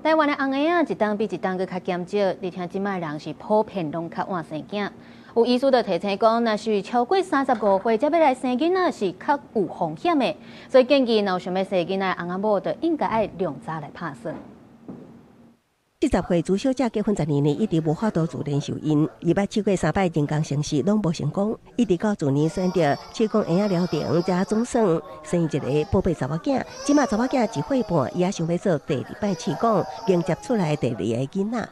台灣的翁嬰仔一冬比一冬閣較減少，而且這擺人是普遍攏較晚生囝。有醫師就提醒講，若是超過三十五歲才欲來生囡仔，是較有風險的，所以建議若有想欲生囡仔的翁仔某，就應該愛量早來拍算。40歲朱小姐結婚12年，一直無法度自然受孕，二擺試過三擺人工生殖攏無成功，一直到去年選擇試管嬰仔療程，才總算生一个寶貝查某囝。這馬查某囝1歲半，伊也想欲做第二擺試管，迎接出來第二個囡仔。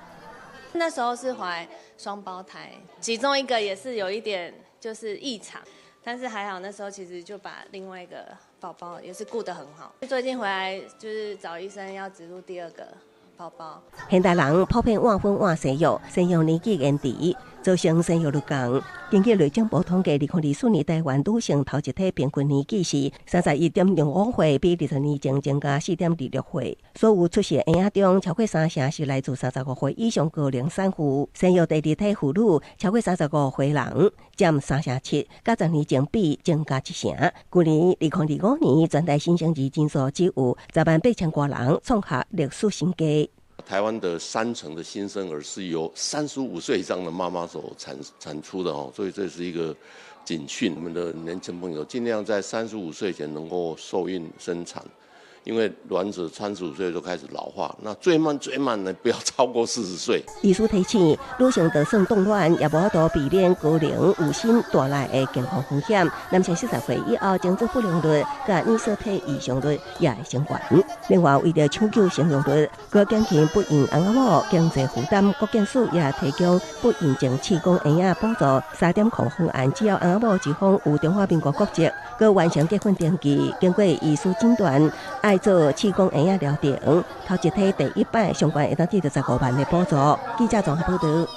那時候是懷雙胞胎，其中一個也是有一點就是異常，但是還好那時候其實就把另外一個寶寶也是顧得很好。最近回來就是找醫生要植入第二個寶寶。現代人普遍晚婚晚生育，生育年紀延遲，造成生育率降。根據內政部統計，2024年台灣女性頭一胎平均年紀是31.05歲，比20年前增加4.26歲。所有出世嬰仔中，超過三成是來自三十五歲以上高齡產婦。生育第二胎婦女超過三十五歲人佔3成7，佮10年前比增加一成。去年2025年，全台新生兒人數只有10萬8千外人，創下歷史新低。台灣的三成的新生兒是由35歲以上的媽媽所產出的哦，所以這是一個警訊。我們的年輕朋友盡量在三十五歲前能夠受孕生產，因為卵子三十五歲就開始老化，那最慢最慢呢，不要超過40歲。醫師提醒，女性就算凍卵，也無法度避免高齡妊娠帶來的健康風險。男性40歲以後，精子不良率佮染色體異常率也會升懸。另外，為著搶救生育率，閣減輕不孕翁仔某經濟負擔，國健署也提供不孕症試管嬰仔補助3.0方案，只要翁仔某一方有中華民國國籍，閣完成結婚登記，經過醫師診斷，愛做試管嬰仔療程，頭一胎第一擺上懸會當得著15萬的補助。記者綜合報導。